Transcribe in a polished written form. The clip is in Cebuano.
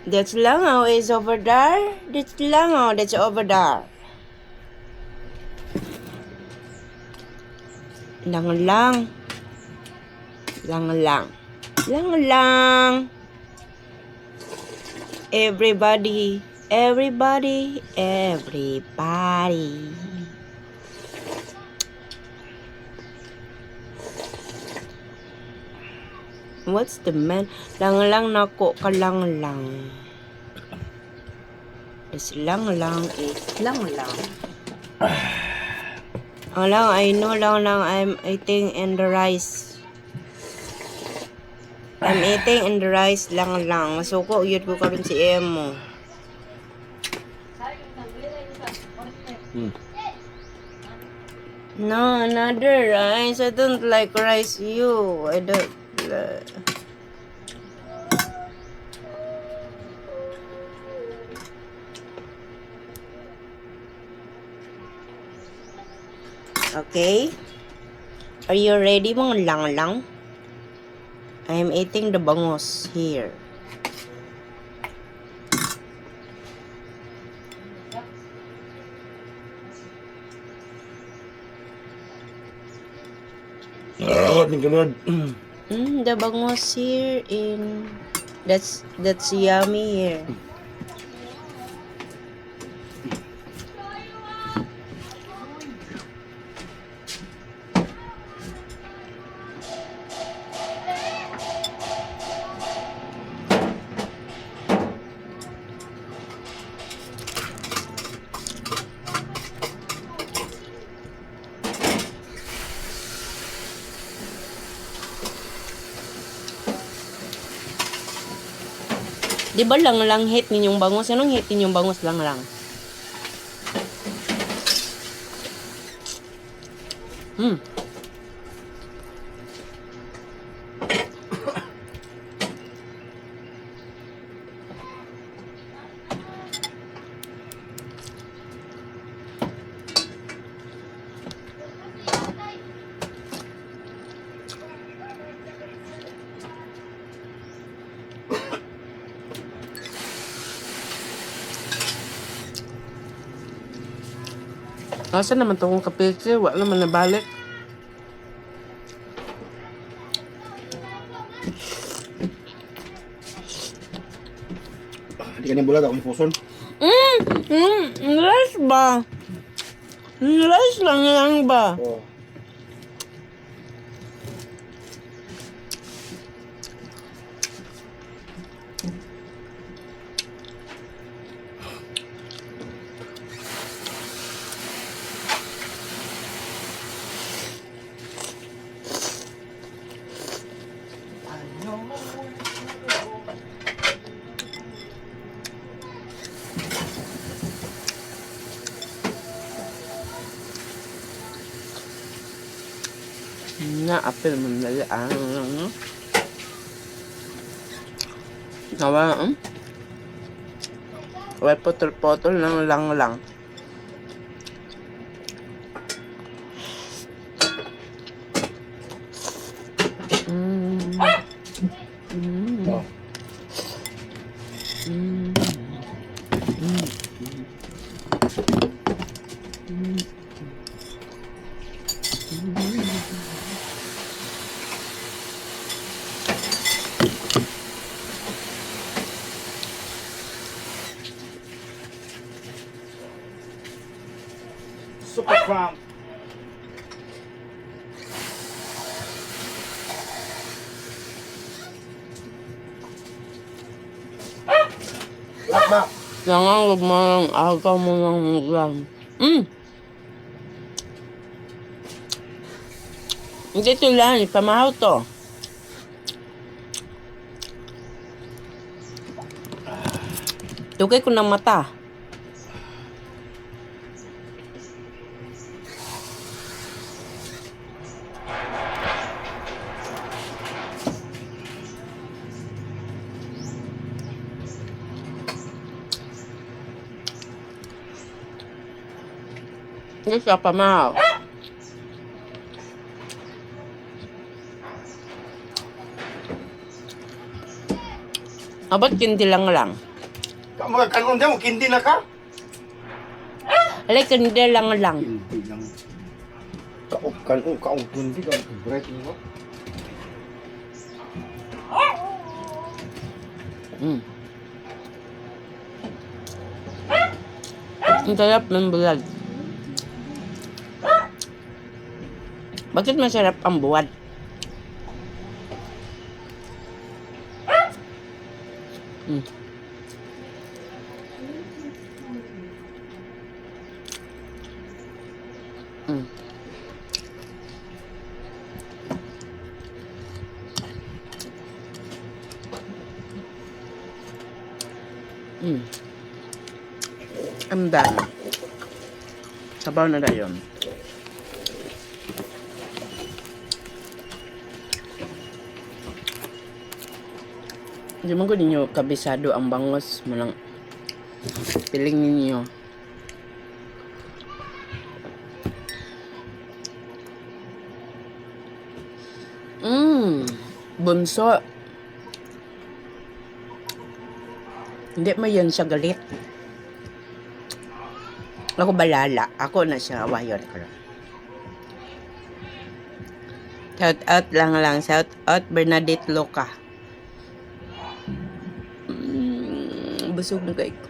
That's langaw is over there. That's langaw that's over there. Lang lang. Lang lang. Lang lang. Everybody, everybody, everybody. What's the man? Lang lang nako ka lang lang. This lang lang is lang lang. Ang lang, I know lang lang I'm eating in the rice. I'm eating in the rice lang lang. Masuko yun ko karon si Emo. No, another rice. I don't like rice you. I don't like. Okay? Are you ready mga lang-lang? I'm eating the bangos here. Oh, thank you, Lord. The bangos here in that's yummy here. Di ba lang lang hit ninyong bangos? Anong hit ninyong bangos lang lang? Asa naman to kung kapeke? Wala naman nabalik. Hindi ka niyang bulag, ako yung puson. Rice ba? Rice lang lang ba? Oh. Na, apel man dali. Ah, ano? Nawa, Well, putol-putol lang lang lang. Oh. Super cramp. Lakba. Nangangag mo lang, agaw mo lang lang. Hindi ito lang, pamahaw to. Tugay ko ng mata. Hindi siya pamahaw. Abot kindi lang lang. Ka mga kanon mo kindi na ka. Alay, kindi lang lang. Kindi lang. Kaog kanon, kaog kundi ka break mo. Ang sarap ng bulag. Bakit masarap ang buwad? Ang dami. Sabaw na dayon. Hindi man ko ninyo kabisado ang bangos mo lang. Piling ninyo. Bunso. Hindi mo yun siya galit. Ako balala. Ako na siya. Wayon ko lang. Shout out lang lang. Shout out Bernadette Loca. Busog na kay ko.